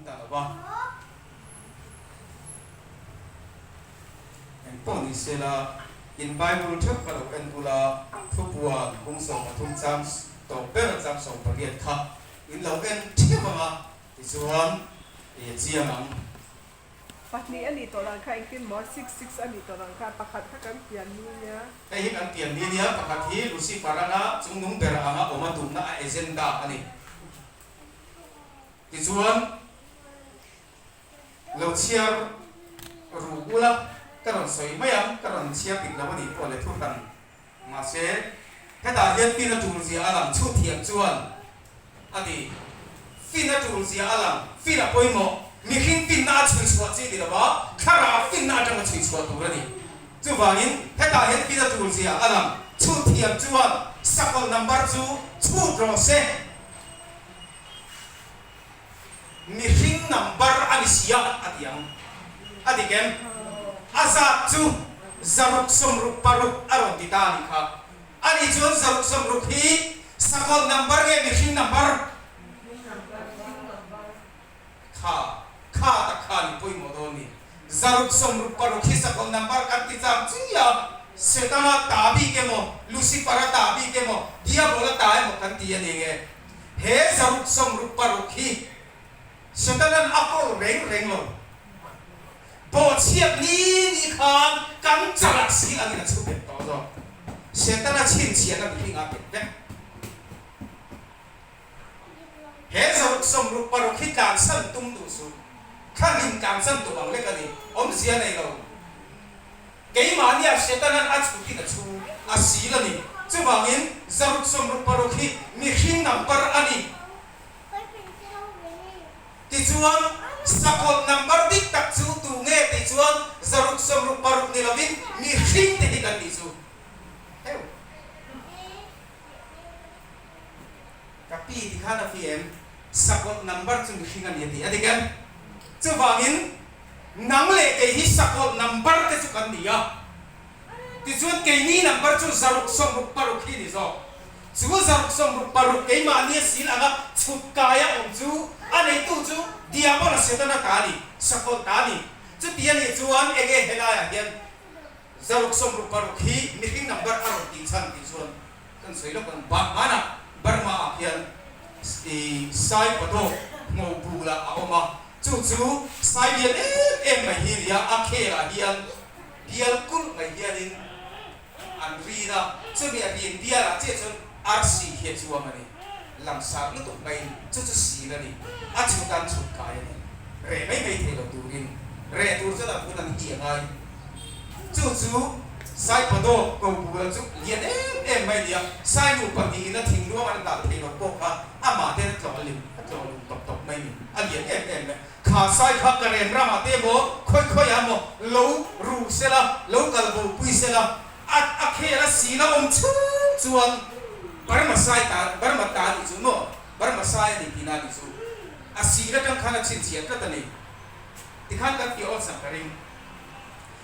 ta lo va. Eng pawh ni sela, in Bible theuh ka lo en ula, thupuan bung 13 chang tawp ber chang 18 kha in lo en theuh ang a, tichuan i chiang ang. Pahnih a nih tawh dan kha engtin maw? Six six a nih tawh dan kha pakhat kha kan pian ni nia. Hei hi kan pian ni nia, pakhat hi Lucifer anga chungnung ber anga awm a tumna a agenda a ni. Tichuan, lo chhiar ru ula, ka rawn sawi mai ang, ka rawn chhiar dik lo a nih pawh le thu hran. Mahse, hetah hian fin a tul zia a lang chhut thiam chuan a ti. Fin a tul zia a lang, fin a pawimawh. Mihring finna a chhui chhuah chi ni lova, thlarau finna atanga chhui chhuah tur a ni. Chuvangin, hetah hian fin a tul zia a lang chhut thiam chuan sakawlh number chu chhut rawh se. Mihring number a ni sia a ti ang. A dik em? A zat chu 666 a rawn ti ta a nih kha. A nih chuan 660 hi sakawlh number nge mihring number? Kha, kha tak kha a ni pawimawh dawn ni. 666 hi sakawlh number kan ti chang chi a, Setana ta bik emaw, Lucifer-a ta bik emaw, Diabola ta emaw kan ti a ni nge? He 666 hi Setana'n a kawl reng reng lo. Bawhchhiat ni ni khan kan chalah si angin a chhu bet tawh zawk. Setana chhinchhiahna mihring a bet vek. He 666 hi tlansan tum duh suh. Thla hlim tlansan tum ang lek a ni. Awmzia nei lo. Keimahnia Setanan a chhutin a chhu a sil a ni. Chuvangin 666 hi mihring number a ni. Tichuan, sakawlh number dik tak chu tu nge tih chuan 666 ni lovin mihring te hi kan nih chu. Heu. Ka pi ti khan a fi em? Sakawlh number chu mihring a ni a ti a dik em? Chuvangin nang leh kei hi sakawlh number te chu kan ni a, tichuan keini number chu 666 hi ni zawk. Chu 666 keimahni a sil anga chhut kaia awm chu a neitu chu Diabola Setana ta a ni, sakawlh ta a ni. Chuti a nih chuan enge helaiah hian 666 hi mihring number a rawn tih chhan tih chuan Kan sawi lawk ang, Bahmanah Burma ah hian i Sai Padawk hmo bul ah a awm a, chu chu Sai lian em em mai hi nia, a khel ah hian bial kulh mai hianin an rin a, chumi a rin bial ah chiah chuan arsi hi a chuang a ni, langsar lutuk maiin chu chu sil a ni, a chhut an chhut kai a ni, reh mai mai thei lo turin reh tur chuan a vun an hi a ngai. Chu chu Saipadawk ko bula chu lian em em mai nia, Sainu pahnihin a thinluang an dah thei lo pawh kha amah ten a tlawh lim, a tlawh lum tawp tawp mai ni. A lian em em mai. Kha Sai kha ka rem ramah te emaw, khawi khawiah emaw lo ru sela, lo kal bo pui sela, a a khel a sila awm chhung chuan Burma Sai ta, Burma ta a nih chu maw? Burma Sai a ni tihna a nih chu. A sil atang khan a chhinchhiah tlat a ni. Tikhan kan tih awlsam ka ring.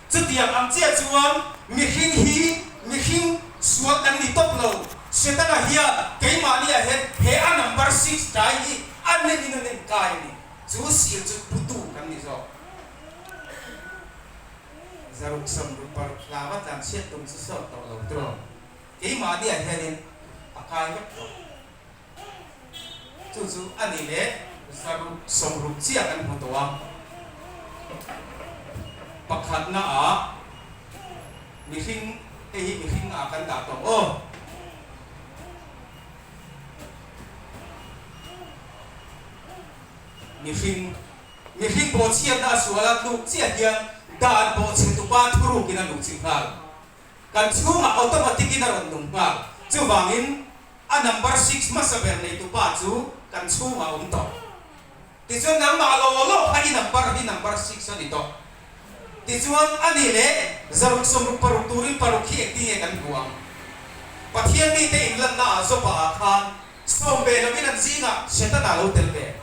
Chutiang ang chiah chuan mihring hi mihring sual kan ni tawp lo. Setana hian keimahniah hian he a number six tlai hi a nem in a nem kai a ni. Chu sil chu putu kan ni zawk. 666 hlava tlan chhiat tum chu sawt tawh lo tiraw. Keimahniah hianin a kai vek tawh. Chu chu a ni leh 660 chiah kan hmu tawh a. Pakhatna ah mihring, hei hi mihring ah kan dah tawh aw. Mihring, mihring bawhchhiatna a sual a tluk chiah hian dan bawhchhe tupa thurukin a luh chih nghal. Kan chhungah automatic in a rawn nung nghal. Chuvangin A number six hmasa ber neitu pa chu kan chhungah a awm tawh. Tichuan nangmah law law kha i number hi number six a ni tawh. Tichuan a nih leh 666 turin paruk hi engtin nge kan hmu ang? Pathian mite inlanna ah Jopa ah khan sawm ve lovin an zingah Setana lo tel ve.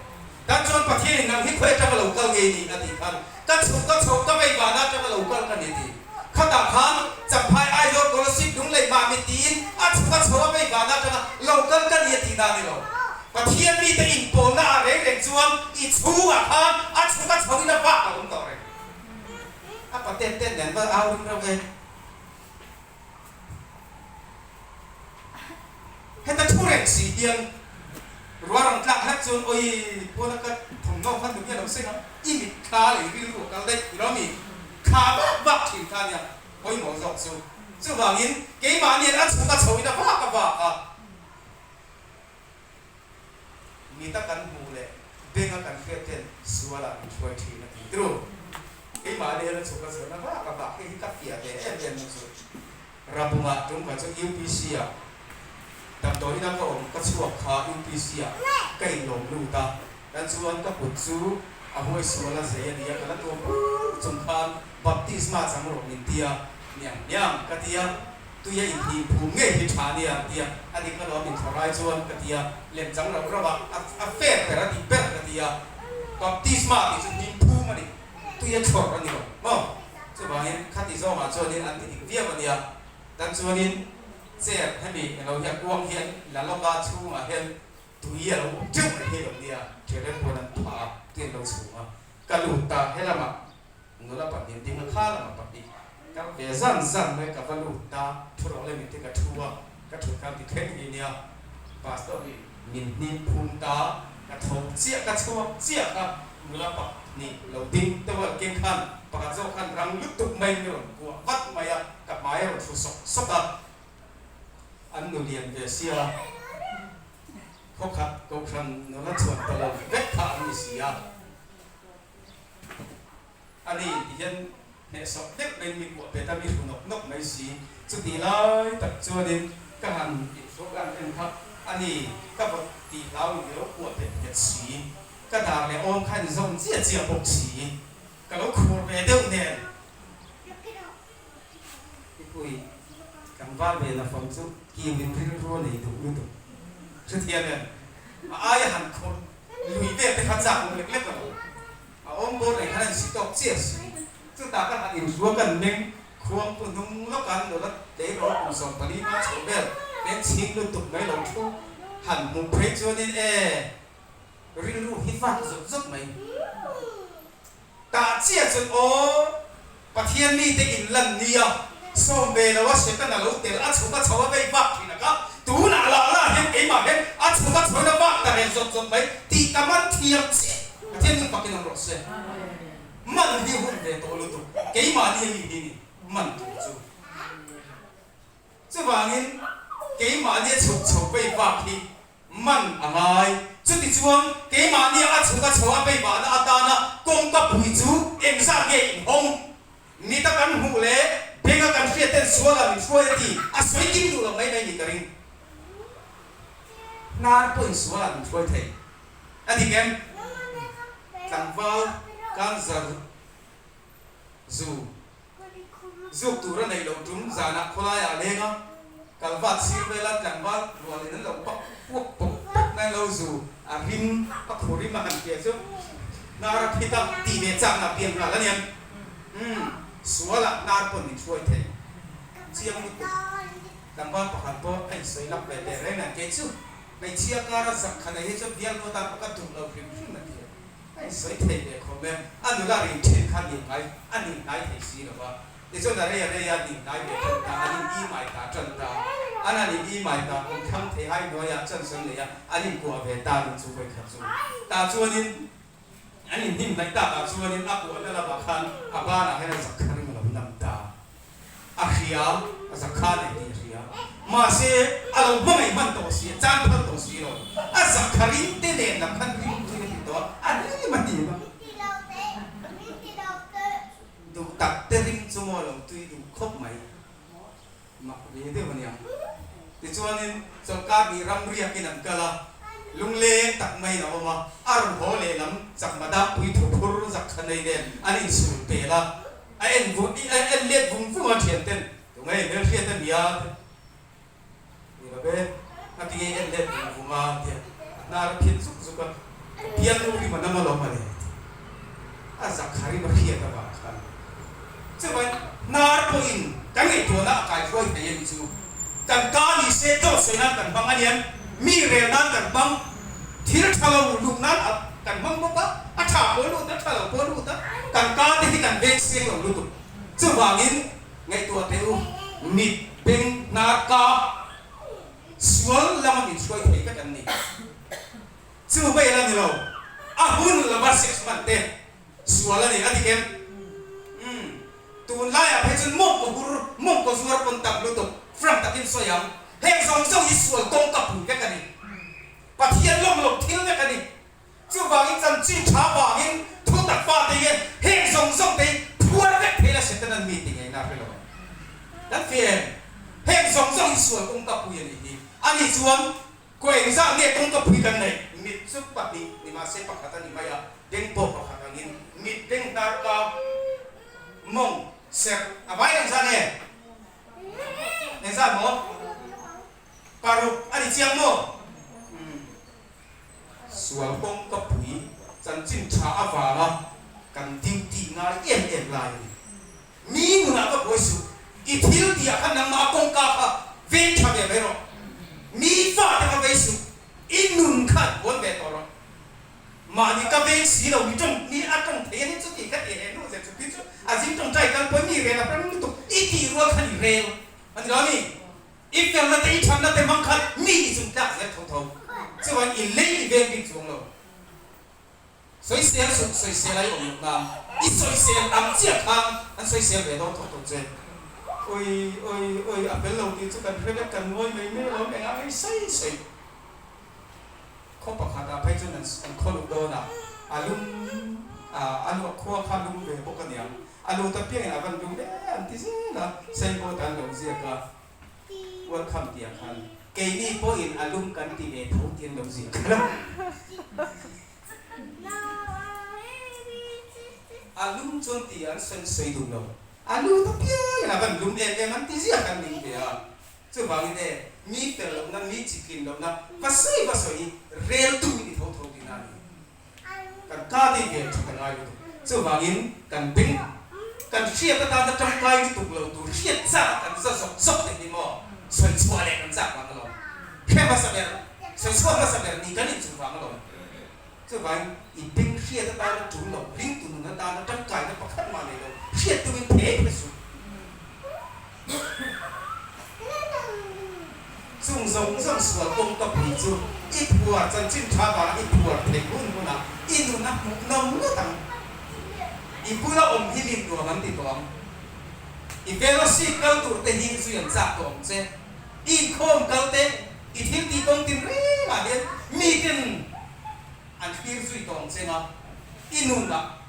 Kan chuan Pathianin nang hi khawi atanga lo kal ngei ni a tih khan ka chhuk ka chho ka vei vana atanga lo kal ka ni a ti. Khatah khan Champhai Aizawl Kolasib Lunglei Mami tiin a chhuk a chho a vei vana atanga lo kal ka ni a tih na a ni lo. Pathian mite inpawlna ah reng reng chuan i chhungah khan a chhuk a chho in a vak a awm tawh reng. A paten ten nen va au ring reuh e. Heta thu reng si hian ruah rawn tlak hlek chuan awi pawn a ka thawmhnaw khan duh hian lo seng a, i mit thla leh i rilru a kal daih ti lo mi? Kha vak vak thin kha nia pawimawh zawk chu. Chuvangin keimahnian a chhuk a chho in a vak a vak a. Mita kan hmuh leh benga kan hriat ten sualah min hruai thin a ti tru. Keimahni hian a chhuk a chho na vak a vak hei hi ka fiah ve em em na chu. Rabungah tumkhat chu UPC ah damdawiina ka awm ka chhuak kha UPC ah ka inlawm lut a, tan chuan ka kut chu a huai sual a zei a nia ka la tuam bur chung khan baptisma chang rawh min ti a, niang niang ka ti a, tui a inhnih phum ngei hi tha nia an ti a, a dik alawm inthlawr ai chuan ka ti a, lem chang rauh rauh a, a fair ber a dik ber ka ti a, baptisma tih chu hnim phum a ni. Tui a chhawr a ni lo maw? Chuvangin khati zawngah chuanin an ti dik viau a nia. Tan chuanin chair hemi eng lo hian kuang hian la lawk a, chhungah hian tui a lo awm teuh mai thei lo nia. Thianrem pawn an phah a, tui an lo chhung a. Ka lut ta, helamah nula pahnih an ding a, kha lamah pahnih kal ve zan zan mai ka va lut ta, thu rawh le min ti ka thu a, ka thut khan ti thleng hi nia. Pastor hi min hnim phum ta, ka tho chiah, ka chhuak chiah kha nula pahnih lo ding tawal keng khan pakhat zawk khan rang lutuk maiin ka rawn kuah vat mai a, ka hmai a rawn thlu sawk sawk a, an nu lian ve sia, khawkhat kohhran nula chhuan ta lo vek kha an ni si a. A ni ti hian hnehsawh deuh maiin mi kuah pet a, mi hru nawk nawk mai si. Chutih lai tak chuanin ka han inhruak an en kha a ni, ka vawt tih hlauin ka lo kuah pet nghet si. Ka dar leh awm kha inzawm chiah chiah bawk si. Ka lo khur ve deuh nen. I pui tlangval ve la fam chu kiuin rilru a nei duh lutuk. Hrethiam em? A aia han khur lui vel te kha chak awm lek lek lo. A awm bawr reng khan a insi tawk chiah si. Chutah ka han inhruak an meng khuang pu hnung lawk an nula tleirawl kum 14 nga chho vel pen chhing lutuk mai lo thu han hmuh phei chuanin e rilru hi vak zawt zawt mai. Tah chiah chuan aw Pathian mite in lan nia sawm ve lo a Setana lo tel a chhuk a chho a vei vak thin a ka tunah lah lah hian keimah hian a chhuk a chhoin a vak ta reng zawt zawt mai tih ka man thiam chiah Pathian nung fakin awm rawh se man hi hun ve tawh lutuk keimahni a mi hi ni man tur chu. Chuvangin keimahnia chhuk chho vei vak hi man a ngai. Chutichuan keimahnia a chhuk a chho a vei vahna atana kawngka pui chu engzat nge inhawng? Mita kan hmuh leh benga kan hriat ten suala min hruai a ti a sawi kim duh lo mai mai ni ka ring. Hnar pawhin suala min hruai thei a dik em? Tlangval cancer zu. Zuk tur a neih loh tum zanah khawlaiah a leng a, kalvat sir vela tlangval rualin an lo pak puak pawp pawp mai lo zu a rim a khu rim a han piah chu hnar a phit a tih ve chakna a piang nghal a niang. Umm sualah hnar pawn min hruai thei chiang lutuk. Tlangval pakhat pawh a insawi lak ve teh reng a, kei chu hmeichhia kara zak kha nei hi chuan bialnu atan pawh ka duh lo hrim hrim a ti a. A insawi thei ve khawm e, a nula rin thin kha nih ngai a nih hnai thei si lo va, tichuan a rei a rei a nih hnai ve tan ta, an in imai ta tan ta, an han in imai ta kum thlang thei hai hnuaiah chuan sawn nei a, an inkuah ve ta nih chu vawi khat chu. Tah chuanin an inhnim hnaih takah chuanin a kuahna lamah khan a banah hian a zakha ring a lo nam ta. A hria, a zakha nei tih a hria. Mahse, a lo hmangaih hman tawh si, a chan phal tawh si lo. A zakha ring te nen lam khan ring tui a ti tawh a, a rim a hnim a. Duh tak te ring chu maw lo tui duh khawp mai. Mak ve deuh a nia. Tichuanin chawlhkar nih ram riakin an kal a, lungleng tak maiin a awm a, a rawn haw lehlam chakma dangpui thuphur zakha nei nen an insul pel a. A en vung i a en let vung vung a thian ten tunge i hmelhriat a nia te ni lo ve a tinge i en let vung vung a tia a hnar a phit zuk zuk a ka bialnu rim a nam alawm a le ti a zakha rim a hriat avang khan chuvain hnar pawhin kan ngaihtuahna a kaihruai thei a ni chu kan ka ni se dawt sawi nan kan hmang a nian mi rel nan kan hmang. Thil tha lo luh nan a kan hmang bawk a, a tha pawh lut a, tha lo pawh lut a, kan ka te hi kan veng seng lo lutuk. Chuvangin ngaihtuah teh u, mit, beng, hnar, ka sual lama min hruai thei vek an ni. Chu mai la ni lo, a hun lova sex hman te sual a ni a dik em? Umm, tunlaiah phei chuan mawngkaw hur, mawngkaw zuar pawn tam lutuk, frank takin sawi ang, heng zawng zawng hi sual kawng ka pui vek a ni. Pathian lawm loh thil vek a ni. Chuvangin chanchin tha vangin thu tak fate hian heng zawng zawng te hi phuar vek thei la Setanan mi ti ngei na hre lo ang. Kan fi em? Heng zawng zawng hi sual kawng ka pui a nih hi. Ani chuan Ko engzah nge kawngka pui kan neih? Mit chu pahnih ni mahse pakhat a ni mai a, beng pawh pakhat angin mit beng hnar ka mawng serh a vai engzah nge? Engzah maw? Paruk a ni chiang maw? Umm. Sual kawngka pui chanchin tha avanga kan duty ngai em em lai a ni. Mi nunah ka buai suh. I thil tihah khan nangmah kawngka kha veng tha ve mai rawh. Mi fate kha vei suh. I nun kha an buan ve tawh rawh. Mahni ka veng si lo, mi tawng, mi a tawng thei a ni chuti ka ti he nu ze chuti chu a zing tawngtai kal pawi mi rel a rang lutuk. I tih rual khan i rel a ni lo a mi? I felna te i thatna te hmang khan mi i chung tlak zel tho tho. Chuan i lei i veng bik chuang lo. Sawisel suh, sawisel a i awm loh nan. I sawisel ang chiah khan an sawisel ve dawn tawh tawh che. Ui, ui, ui, a fel lo tih chu kan hre vek, kan ngawi mai mai alawm, engah nge i sawi sawi. Khaw pakhatah phei chuan an an khaw luh dawnah a lum, a luah khua kha lum ve bawk a niang. A lut apiangin a van lum e an ti zel a, signboard ah an lo ziak a. Welcome tih ah khan keini pawhin a lum kan ti ve tho tih an lo ziak kha. A lum chuan tih an sawi sawi duh lo. A lut apiangin a van lum em em an ti ziak an ning ve a. Chuvangin e, mi fel lohna, mi chitlin lohna va sawi va sawi rel tu i ni tho tho tihna a ni. Kan ka dei ve that a ngai lutuk. Chuvangin kan beng kan hriat atana tangkai lutuk lo tur hriat chak a kan za zawk zawk te hi maw sawi chhuah leh kan chak vang alawm. Hre hmasa ber, sawi chhuak hmasa ber ni kan inchung vang alawm. Chuvangin i beng hriat atana tul lo, ringtu nun atana tangkaina pakhat mah nei lo hriat tumin phei phei suh. Chung zawng zawng sual kawng ka pui chu i phuar chanchin tha vanga i phuar theih hun hunah i nun a hmuh nawm ngawt ang. I bula awm hi min nuam an ti tawh ang. I fellowship kal tur te hi zui an chak tawh ang che. I inkhawm kal te, i thil tih kawng tin rengah hian miten an thlir zui tawh ang che nga, i nunah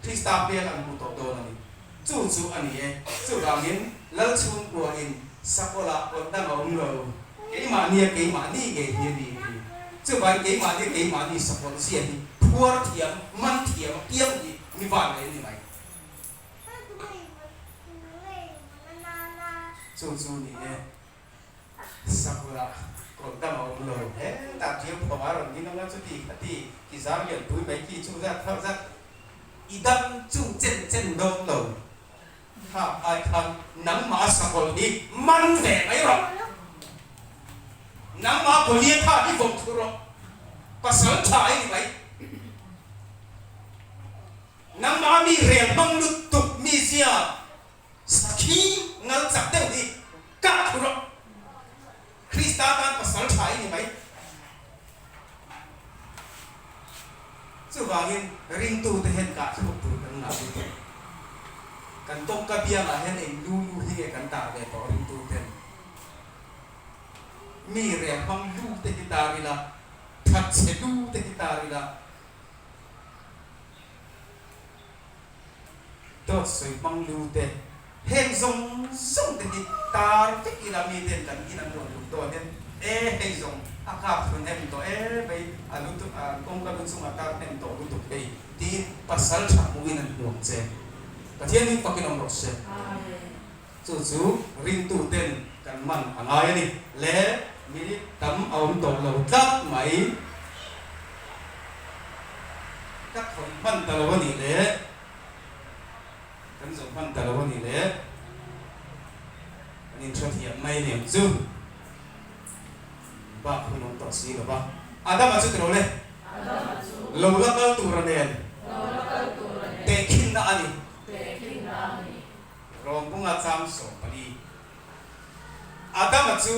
Krista hmel an hmu tawh dawn a ni. Chu chu a ni e. Chuvangin Lalchhungkuain Sakawlah kawt dang a awm lo. Keimahnia keimahni ngei hi a ni ti. Chuvangin keimahnia keimahni sakawlh zia hi phuar thiam, man thiam apiang hi mi van nei a ni mai. Chu chu ni e. Sakawlah kawt dang a awm lo. Hetah ṭiau phawng a rawn ding anga chuti khati ki zar lianpui mai khi chu zat kha zat. I dam chu chen chen dawn lo. Kha ai khan nangmah sakawlh hi man ve mai rawh. Nangmah Goliatha hi vawm thu rawh. Pasal tha i ni mai. Nangmah mi rel hmang lutuk mi zia sakhi ngal chak deuh hi kah thu rawh. Krista tan pasal tha i ni mai. Chuvangin ringtute hian kahthluk tur kan ngah lutuk. Kan kawngka biangah hian eng lu lu hi nge kan tar ve tawh ringtuten? Mi rel hmang lu te hi tar ila, thatchhe lu te hi tar ila, Dawt sawi hmang lu te, heng zawng zawng te hi tar vek ila mi ten kan in an rawn luh dawn hian e hei zawng a kap thlu hnem tawh e vei a lu kawngka lu chungah tar hnem tawh lutuk hei tiin pasal tha hmuhin an hmuam che. Pathian hming fakin awm rawh se. Chu chu ringtu ten kan man a ngai a ni. Le minute tam a awm tawh lo tlat mai. Ka thawn hman ta lo a nih le. Kan zawh hman ta lo a nih le. Kan inhrethiam mai aniang chu. Bak hun awm tawh si lo va. Adama chu ti lo le. Lo la kal tura nen tehkhinna a ni. Rom bunga chang 14. Adama chu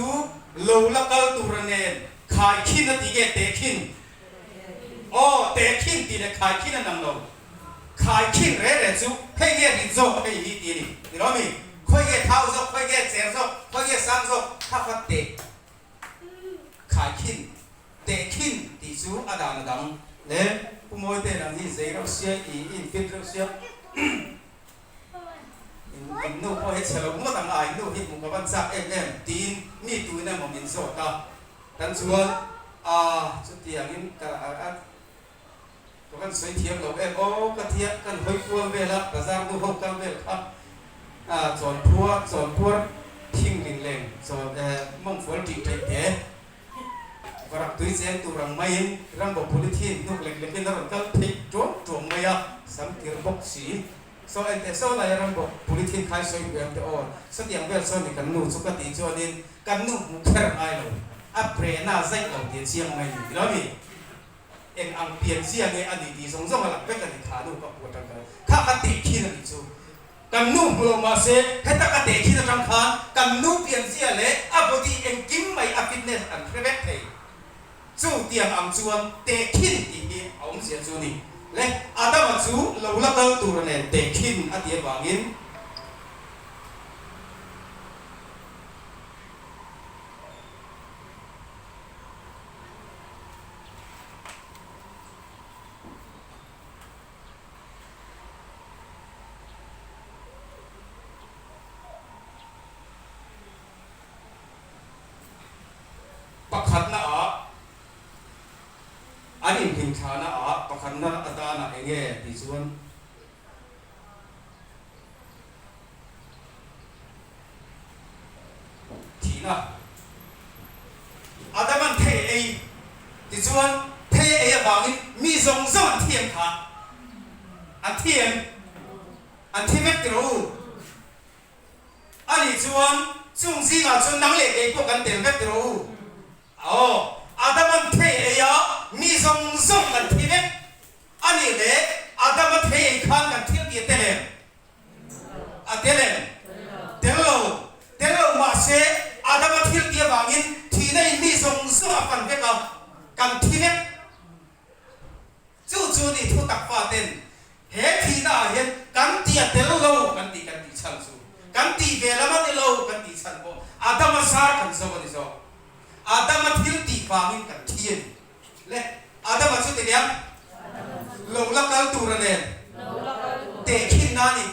lo la kal tura nen khaikhin a ti nge tehkhin? Aw, tehkhin tih leh khaikhin a nang lo. Khaikhin re re chu hei nge rit zawk hei hi ti a ni. Ni lo mi? Khawi nge thau zawk, khawi nge cher zawk, khawi nge sang zawk kha kha teh khaikhin, tehkhin tih chu a dan a dang. Le Pu Mawite nang hi zei reuh sia i in fit reuh sia. In nu pawh hi chhe lo ngawt ang a, in nu hi hmuh ka van chak em em tiin mi tuin emaw min zawt a. Kan chuan a chutiangin ka a ka van sawi thiam lo em aw ka tia kan hawi kual vel a bazar nu ho kal vel kha a chawnphua chawnpuar thing ling leng chawn eh mawngfual tih theih te varak tui cheng tur ang maiin rambo polythene hnuk lek lekin a rawn kal theih tuang tuang mai a sam kir bawk si. Saw en teh saw lai ram bawk polythene khai sawi hmu em teh aw satiang vel sawn ni kan nu chu ka tih chuanin kan nu hmu kher ngai lo a brena zaih lo tih a chiang mai ni ti lo mi eng ang pian zia nge a ni tih zawng zawng a lang vek a ni kha nu ka hmu atang khan kha ka teh khin a nih chu kan nu hmu lo mahse heta ka teh khin atang khan kan nu pian zia leh a body engkim mai a fitness an hre vek thei. Chu tiang ang chuan tehkhin tih hi a awmzia chu a ni. Le, Adama chu lo la kal tur a nen tehkhin a tih avangin Pakhatna ah an inhlimthlahna ah pakhatna atana eng nge tih chuan thihna Adaman thei a ei tichuan thei a ei avangin mi zawng zawng an thi em kha? An thi em? An thi vek tiraw u? A nih chuan, chung zingah chuan nang leh kei pawh kan tel vek rawh u. Aw, Adama'n thei ei a, mi zawng zawng kan thi vek. A nih leh, Adama thei ei khan kan thil tih a tel em? A tel em? Tel lo. Tel lo mahse, Adama thil tih avangin thihna in mi zawng zawng a fan vek a, kan thi vek. Chu chu ni thu tak fa ten he thihna ah hian kan tih a tel lo kan tih kan tih chhan chu kan tih ve lam a ni lo kan tih chhan pawh Adama zar kan zo a ni zawk. Adama thil tih vangin kan thi a ni. Le Adama chu tiliam lo la kal tur a nen tehkhinna a ni.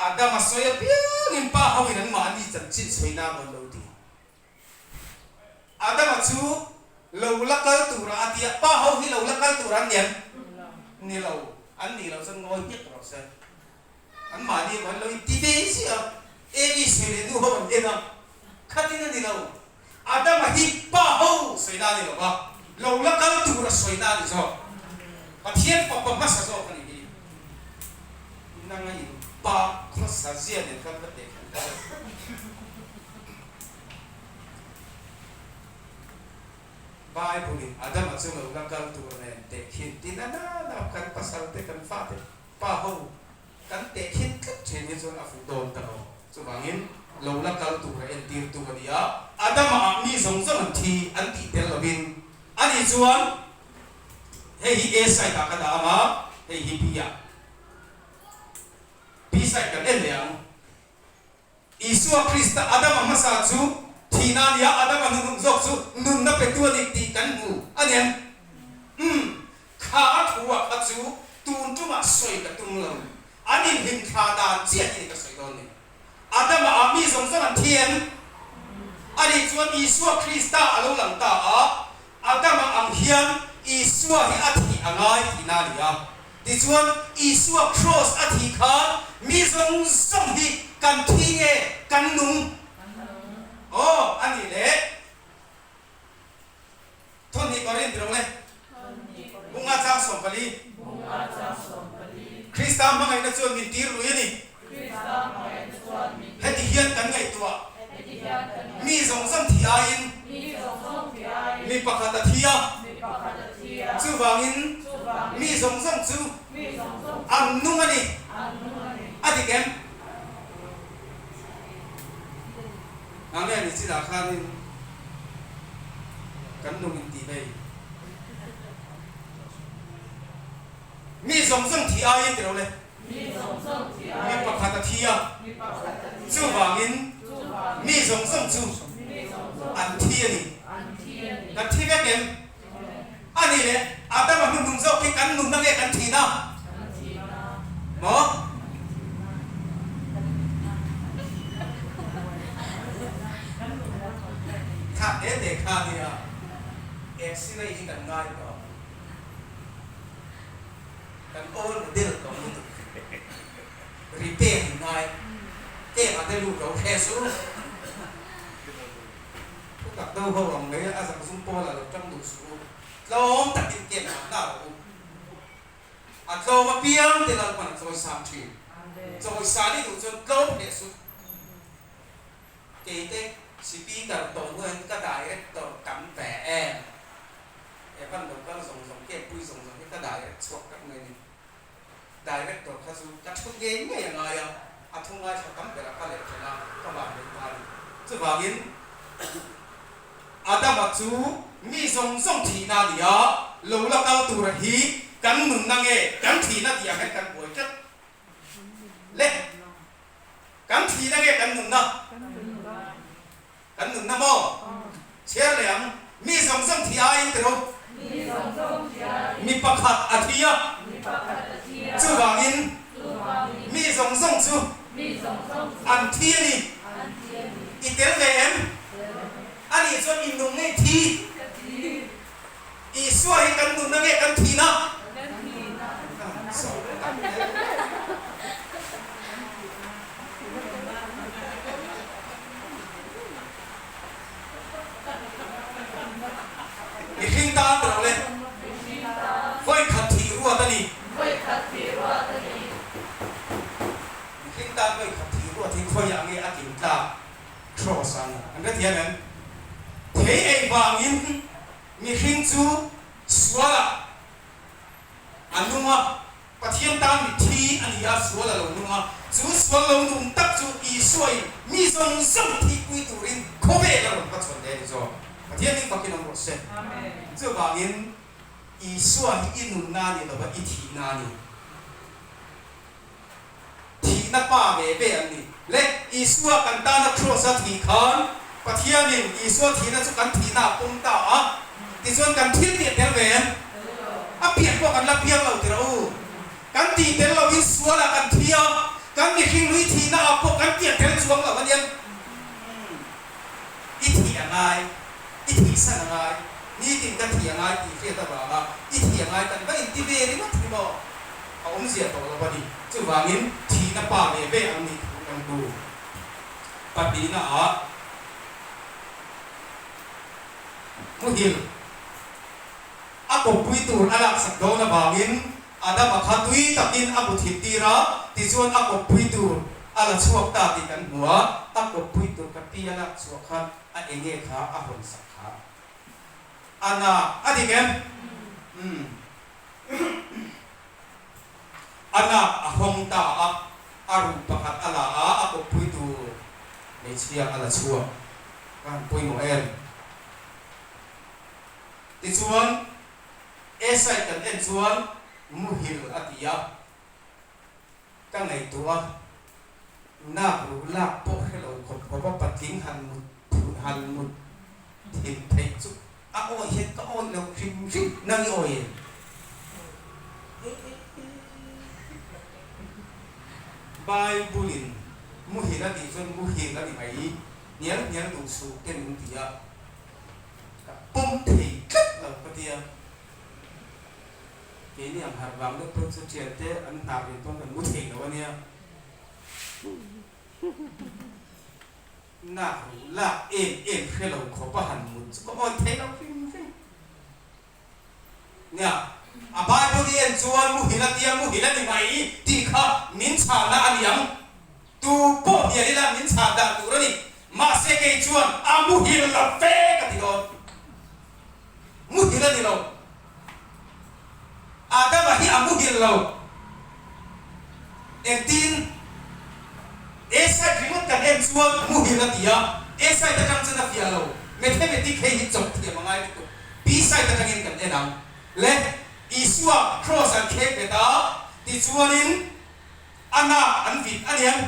Adama sawi apiangin pa ho in an mahni chanchin sawi na mawn lo ti. Adama chu lo la kal tura a ti a, pa ho hi lo la kal tur an ni em? Ni lo, an nih loh chuan ngawi hmiak rawh se. An mahni emaw an lo inti ve ziah a, Amy sawi leh nu ho an en a, khatin a ni lo. Adama hi pa ho sawina a ni lo va, lo la kal tura sawina a ni zawk. Pathian fapa hmasa zawk a ni hi. Nanga in pa khawsa zia nen khan ka teh khan ka hre. Bible-in Adama chu lo la kal tur nen tehkhin tin a nana kan pasal te kan fate pa ho kan tehkhin tlat thin hi chuan a fuh dawn ta lo. Chuvangin lo la kal tura entirtu a ni a, Adama ah mi zawng zawng an thi an tih tel lovin ani chuan hei hi A side ah ka dah ang a, hei hi B ah. B side kan en leh ang. Isua Krista Adama hmasa chu thihna a ni a, Adama hnuhnung zawk chu nunna petu a ni tih kan hmu a ni em? Umm, kha a thu ah kha chu tun tumah sawi ka tum lo. An inhlimthla dan chiah hi ni ka sawi dawn ni. Adama ah mi zawng zawng an thi em? A nih chuan Isua Krista a lo lang ta a, Adama ang hian Isua hi a thih a ngai tihna a ni a. Tichuan, Isua kraws a thih khan mi zawng zawng hi kan thi nge kan nung? Aw, a nih leh. Thawhnih Korinth rawng le. Bunga chang 14. Krista hmangaihna chuan min tir lui a ni. Heti hian kan ngaihtuah. Mi zawng zawng thi aiin mi pakhat a thi a. Chuvangin mi zawng zawng chu an nung a ni. A dik em? Ngange ni chinah khanin kan nung in tih vei. Mi zawng zawng thi aiin ti lo le. Mi pakhat a thi a, chuvangin mi zawng zawng chu an thi a ni. Kan thi vek em? A nih leh Adama hnuhnung zawk hi kan nunna nge kan thihna? Maw? Kha te te kha nia, X-ray hi kan ngai tawh. Kan awl model tawh lutuk. Repair in ngai. Kem a te lut lo hre su. Thu tak do ho ang mai a zang zum pawl a lo tang duh suh u. Tlawm takin kem ah na rawh u. A tlawm apiang te Lalpan a chawi sang thin. Chawi san i duh chuan tlawm hle suh. Kei te Speaker tawh hnuaiin ka Director tam ve em? Evan lo kal zawng zawng kempui zawng zawng hi ka direct chhuak tak mai a ni. Director kha chu ka thu ngei ngei a ngai a, a thu ngaithla tam berah ka leh ṭhen a, ka van leh ta a ni. Chuvangin Adama chu mi zawng zawng thihna a ni a, lo la kal tura hi kan nunna nge kan thihna tih ah hian kan buai tlat le. Kan thihna nge kan nunna? Kan nunna maw? Chhiar leh ang. Mi zawng zawng thi aiin ti ro. Mi pakhat a thi a. Chuvangin mi zawng zawng chu an thi a ni. I tel ve em? A nih chuan i nung nge i thi? Isua hi kan nunna nge kan thihna? Mihring tan rawh le. Vawikhat thih ruat a ni. Mihring tan vawikhat thih ruat hi khawiah nge a tling tlak? Cross a ni. An hrethiam em? Thei ei vangin mihring chu sualah a nung a, Pathian tan mitthi a ni a, sual a lo nung a. Chu sual lo nung tak chu Isuain mi zawng zawng thihpui turin khawvel a rawn hmachhawn leh a ni zawk. Pathian in fakin awm rawh se. Chuvangin Isua hi i nunna a ni lova, i thihna a ni. Thihna pa ve ve an ni. Le, Isua kan tana Kraws-a thih khan Pathianin Isua thihna chu kan thihna a pawm ta a, tichuan kan thil tih a tel ve em? A pian pawh kan la piang lo tirh u. Kan tih tel loin sualah kan thi a, kan mihring hlui thihna ah pawh kan pian tel chuang lo aniang. I thih a ngai, i thihsan a ngai, nitin ka thih a ngai tih hriat avanga i thih a ngai kan va inti ve ringawt hi maw? A awmzia tawh lo a ni. Chuvangin thihna pa ve ve ang nih thu kan hmu. Pahnihna ah muhil a kawppui tur a laksak dawn avangin Adama kha tui takin a bu thil tir a, tichuan a kawppui tur a la chhuak ta tih kan hmu a, a kawppui tur ka pi a lak chhuah khan a enge kha a hawn sak kha a na a dik em? Umm. A nak a hawng ta a, a ruh pakhat a la a, a kawppui tur hmeichhia a la chhuak. Ka han pawimawh em? Tichuan, Esai kan en chuan muhil a ti a, ka ngaihtuah a, nak ruh lak pawh hre lo khawp khawp a patling han mut han mut thil theih chu a awi hian ka awi lo hrim hrim nang i awi em? Bible in muhil a tih chuan muhil a ni mai, hnial hnial duh suh te min ti a, ka pawm thei tlat lo ka ti a, keini ang harh vang deuh pawh chu thiante an hnar rin pawn kan mu thei lo a nia. Nak ruh lak em em hre lo khawp a han mut chu ka awi thei lo hrim hrim. Nia, a Bible i en chuan muhil a tia muhil a ni mai tih kha min chhanna a ni ang. Tu pawh hnial ila min chhan dan tur a ni. Mahse kei chuan a muhil lo fe ka ti dawn. Muhil a ni lo. Adama hi a muhil lo. Engtin? A side ringawt kan en chuan muhil a ti a, A side atang chuan a fiah lo. Mathematic hei hi chawp thiam a ngai lutuk. B side atangin kan en ang. Le, Isua cross an khek bet a, tichuanin a nak an vit a niang.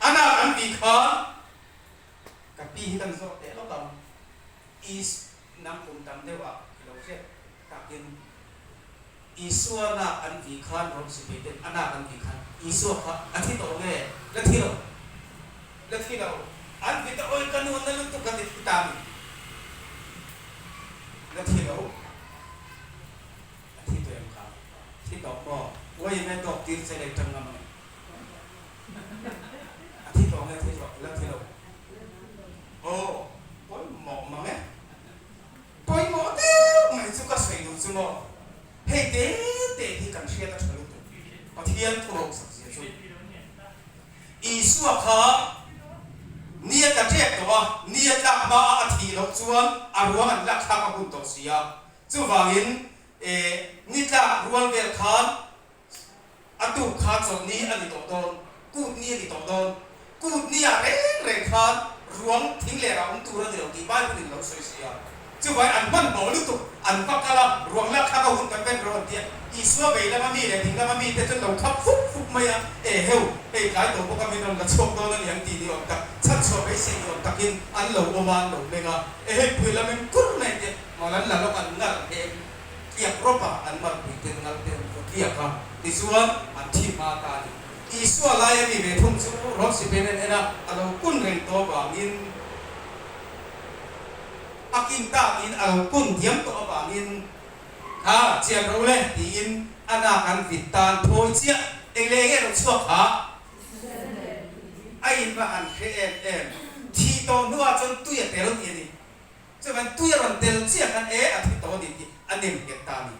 A nak an vih khan ka pi hi kan zawh teh lawk ang. Is nang kum tam deuh ah i lo hriat takin Isua nak an vih khan Rom sipai ten a nak an vih khan Isua kha a thi tawh nge? La thi lo. La thi lo. An vit a awi ka nu na lutuk a ti thi ta mi. La thi lo. A thi tawh em kha? Thi tawh maw? Uai me tawk tir che lei tang ngam ange. A thi tawh nge thi tawh? La thi lo. Aw, pawimawh mang e. Pawimawh deuh mai chu ka sawi duh chu maw? Hei te te hi kan hriat a tha lutuk. Pathian thu rawhsak zia chu. Isua kha ni a tla tep tawh a, ni a tlak hma a a thih loh chuan a ruang an lak thlak a hun tawh si a. Chuvangin ni tlak rual vel khan A tuk kha chawlhni a ni tawh dawn, kut ni a ni tawh dawn. Kut ni ah reng reng khan ruang thing leh rah awm tur a ni lo tih Bible in lo sawi si a. Chuvai an hmanhmawh lutuk, an va kal a, ruang lak thlak a hun kan ven rawh an ti a. Isua vei lama mi leh ding lama mi te chuan lo khap fup fup mai a, E heu, hei tlai tawh bawk a min rawn la chhuak dawn a ni ang tih ni awm tak, chhanchhuah beisei ni awm takin an lo awm a, an lo meng a, E hei pui lam in kur mai an ti a, mal an la lawk an ngar hem. Tliak rawp a, an malpui ten ngal te an vaw tliak a, tichuan an thi hma ta a ni. Isua laia mi ve thung chu Rom sipai an en a, a lo kun reng tawh avangin, a kin takin a lo kun diam tawh avangin, Kha, chian ro le, tiin a nak an vit tan thawi chiah. Eng leh enge lo chhuak kha? A in va han hre em em. Thih tawh hnuah chuan tui a tel tih a ni. Chuvan tui a rawn tel chiah khan e a thi tawh a ni tih a nem nghet ta a ni.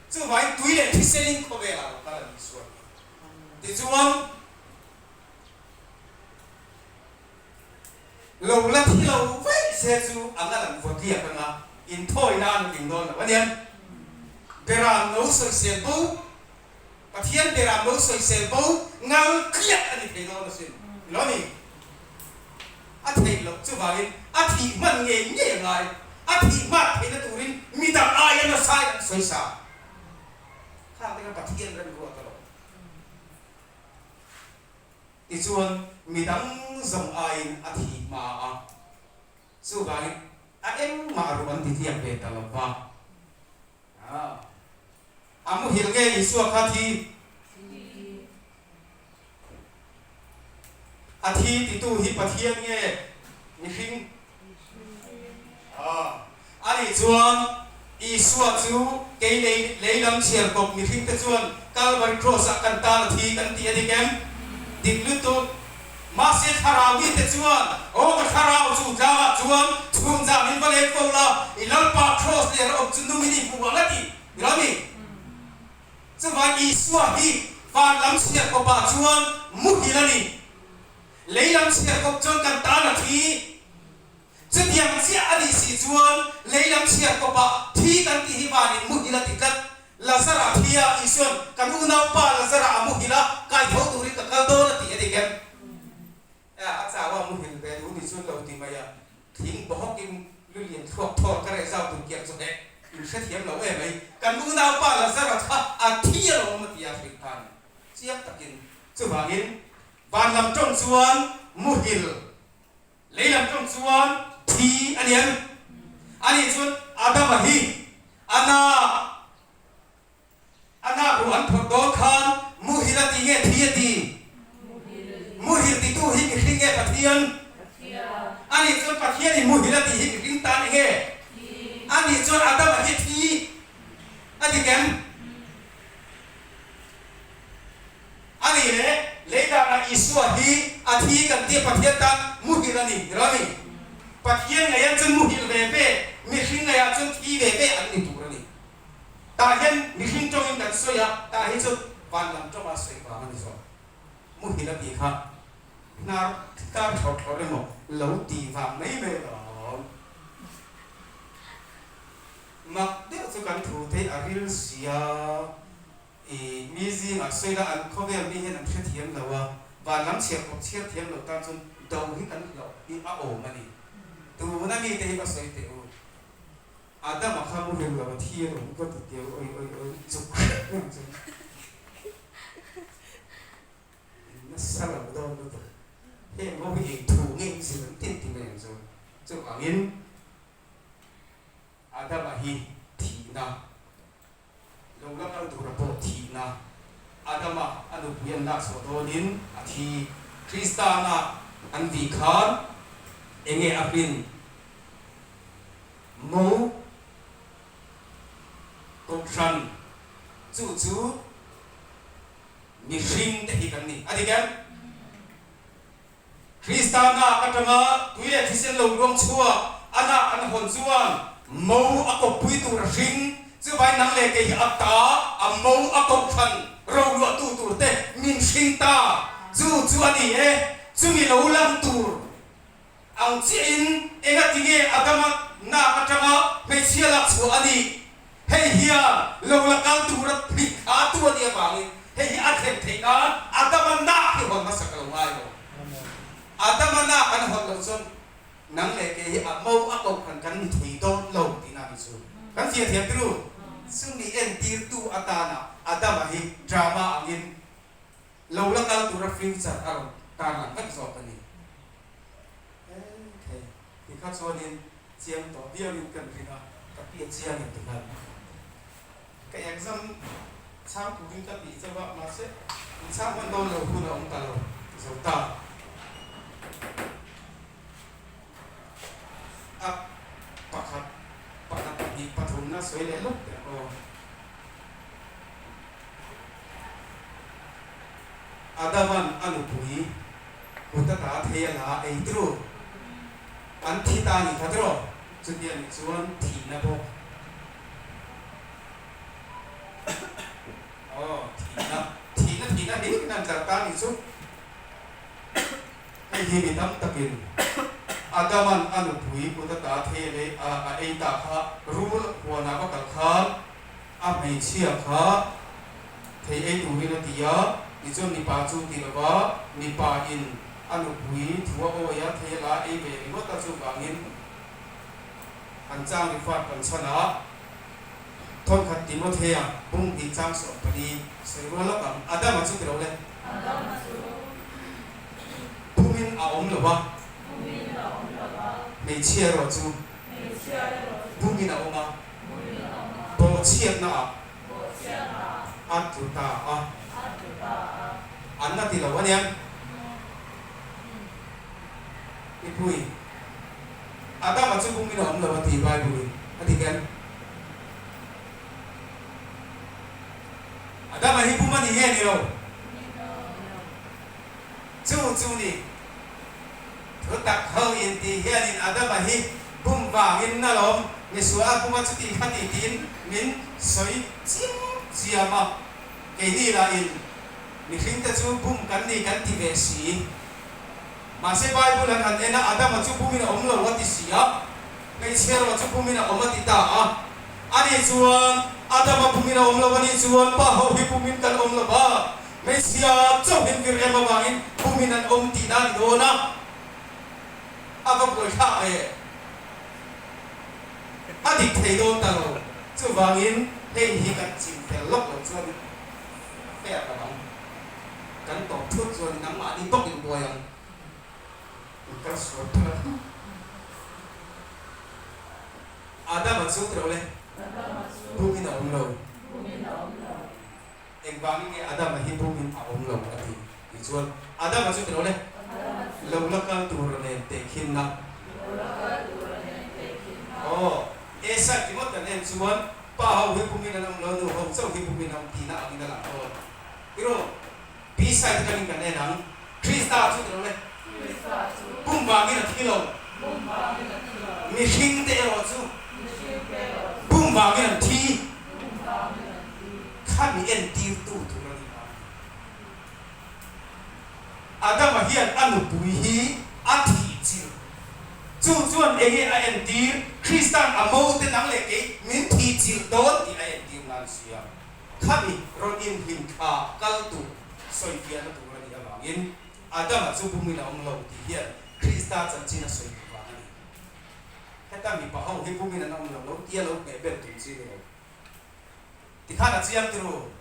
Chuvangin tui leh thisenin khawvelah lo kal a ni sual hi. Tichuan, lo la thi lo vaih se chu a ngal an vaw tliak anga inthawi nan a tling dawn lo a nia. Beram no sawisel bo. Pathian berah lo sawisel bo ngal tliak a ni thei dawn asin. Ni lo ni? A theih loh chuvangin a thih hman ngei ngei a ngai. A thih hmat theihna turin midang aia nasain an sawisa. Khang te kha Pathian remruat alawm. Tichuan midang zawng aiin a thih hma a. Chuvangin a engmah ruh an ti tliak ve ta lo va. A muhil nge Isua kha thi? A thi titu hi Pathian nge mihring? A nih chuan Isua chu kei lei lei lam chhiar kawp mihring te chuan Kalvari Cross ah kan tan a thi kan ti a dik em? Dik lutuk. Mahse thlarau mite chuan, Aw ka thlarau chu tlangah chuan chhun zangin va leng fo la, i Lalpa Cross leh rawh awm chu nungin i hmu ang a ti. Ni lo mi? Chuvang Isua hi van lam chhiarkawpah chuan muhil a ni. Lei lam chhiarkawp chuan kan tan a thi. Chutiang chiah a nih si chuan lei lam chhiarkawpah thi kan tih hi vanin muhil a ti tlat. Lazara thi a, Isuan, Kan unaupa Lazara a muhil a, kaitho turin ka kal dawn a ti a ni kem? A, a chau a muhil ve duh ni chuan lo ti mai a, thing bawhawkin lulian thluak thawn ka reh zau tur kiang chu heh, in hrethiam lo em mai. Kan unaupa Lazara kha a thi alawm a ti a hrilh ta a ni. Chiang takin. Chuvangin, van lam tawng chuan muhil Lei lam tawng chuan thi a lian. Ani chuan Adama hi a na a nak ruh an phawrh dawn khan muhil a ti nge thi a ti? Muhil titu hi mihring nge Pathian? Ani chuan Pathianin muhil a tih hi mihring tan enge? Ani chuan Adama hi thi a ti kem? A nih leh, lei danah Isua hi a thi kan tia Pathian tan muhil a ni, ni lo mi? Pathian ngaiah chuan muhil ve ve, mihring ngaiah chuan thi ve ve an ni tur a ni. Tah hian mihring tawngin kan sawi a, tah hi chuan van lam tawnga sawi vang a ni zawk. Muhil a tih kha hnar kar thlawr thlawr emaw lo tih vang mai mai alawm. Mak deuh chu kan thu te a ril sia. I mi zingah sawi la an khawvel mi hian an hrethiam lo a, van lam chhiar kawp chhiar thiam lo tan chuan do hi kan hlauh hi a awm a ni. Tuna mite hi va sawi teh u. Adama kha muhil lo a thi alawm ka ti teu oi oi oi chuk hrep reng chu in nasa lo dawn lutuk. Heng ho hi eng thu nge in zir an tin ti mai ang chu. Chuvangin Adama hi thihna Lo la kal tura pawh thihna Adama a nupui an lak chhuah dawnin a thi. Kristana an vih khan enge a hrin mo Kohhran chu chu mihring te hi kan ni. A dik em? Krista nak atanga tui leh thisen lo luang chhuak a nak an hawn chuan mo a kawppui tur a hring. Chuvai nang leh kei hi a ta a mo a kohhran roluahtu tur te min hring ta. Chu chu a ni e, chumi lo lang tur ang chiahin engatinge Adama nak atanga hmeichhia lak chhuah a nih? Hei hian lo la kal tura phit kha tu a nih avangin hei hi a thlen theih nan Adama nak hi hawn hmasa ka lo ngai lo. Adama nak an hawn loh chuan nang leh kei hi a mo a kohhran kan ni thei dawn lo tihna a ni chu. Kan fiah thiam tirh u. Chumi entirtu atana Adama hi drama angin lo la kal tura future a rawn tarlang vek zawk a ni. Hei ti kha chuanin chiang tawh viauin kan ring a, ka pi a chiang em tikhan ka exam chhang turin ka tih chauh a, mahse in chhang hman dawn lo hun a awm ta lo zo ta. A pakhat pakhat pahnih pathumna sawi leh lawk teh aw. Adaman a nupui kut a ta thei a la ei tru. An thi ta a nih kha tiraw? Chuti a nih chuan thihna bawk. Aw, thihna, thihna, thihna hlir in an tlar ta a nih chu. Hei hi mi tam takin Adaman a nupui kut a ta thei a lei a ei ta kha rul huanah va kal khan a hmeichhia kha thei ei turin a ti a, tichuan mipa chu ti lova mipa in a nupui thu a awi a, thei a la ei ve ringawt a, chuvangin an chang ri fat kan chhan a, thawnkhat Timothea bung hnih chang 14 sawi rual lawk ang, Adama chu ti lo le, bumin a awm lo va, hmeichhia erawh chu bumin a awm a. Bawhchhiatna ah a tlu ta a. An la ti lo aniang. Mipui, Adama chu bumin a awm lo a ti Bible in a dik em? Adama hi bum a ni nge ni lo? Chu chu ni. Thu tak ho in tih hianin Adama hi bum vangin na lawm misual a bum a chuti kha ti tiin min sawi chiam chiam a, keini lah in mihring te chu bum kan ni kan ti ve si. Mahse Bible an han en a Adama chu bumin a awm lo a ti si a, hmeichhia erawh chu bumin a awm a ti ta a. Ani chuan Adama bumin a awm lo a nih chuan pa ho hi bumin kan awm lo va. Hmeichhia chauhin vir em avangin bumin an awm tihna a ni dawn a, a va buaithlak ve. A dik thei dawn ta lo. Chuvangin hei hi kan chim fel lawk loh chuan a fair lo ang. Kan tawp thut chuan nangmahni bawk in buai ang. In kal sual phal ang. Adama chu tiro le, bumin a awm lo. Engvangin nge Adama hi bumin a awm lo a ti tih chuan Adama chu tilo le, lo la kal tur nen tehkhinna. Aw, Esai ringawt kan en chuan pa ho hi bumin an awm lo, nu ho chauh hi bumin an awm tihna angin a lang dawn. Tiraw? B-side atangin kan en ang. Krista chu tilo le, bum vangin a thi lo. Mihring te erawh chu bum vangin an thi. Khami entirtu tur a ni a. Adama hian a nupui hi a thih chilh. Chu chuan enge a entir? Krista'n a mo te nang leh kei min thih chilh dawn tih a entir nan sia. Khami rawn inhlim thla kal tur sawifiahna tur a nih avangin Adama chu bumin a awm lo tih hian Krista chanchin a sawi duh vang a ni. Heta mipa ho hi bumin an awm lo lo tia lo hmeh ber tum chi ni lo. Tikhan a chiang tiru.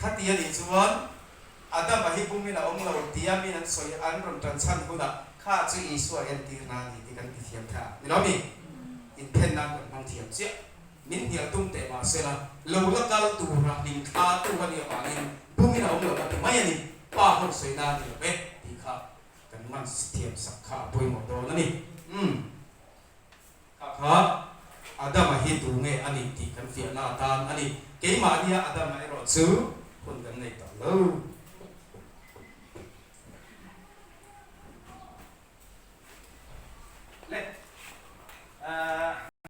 Khati a nih chuan Adama hi bumin a awm lo tia min an sawi an rawn tan chhan hunah kha chu Isua entirna a ni tih kan ti thiam thei a ni lo mi? Inthen nan kan hmang thiam chiah. Min hnial tum teh mah sela lo la kal tura hlim thla tu a nih avangin bumin a awm lo ka ti mai a ni. Pa ho sawina a ni lo e tih kha kan man thiam sak kha a pawimawh dawn a ni. Umm. Kha kha Adama hi tu nge a nih tih kan fiahna atan a ni. Keimahnia Adama erawh chu hun kan nei tawh lo. Le.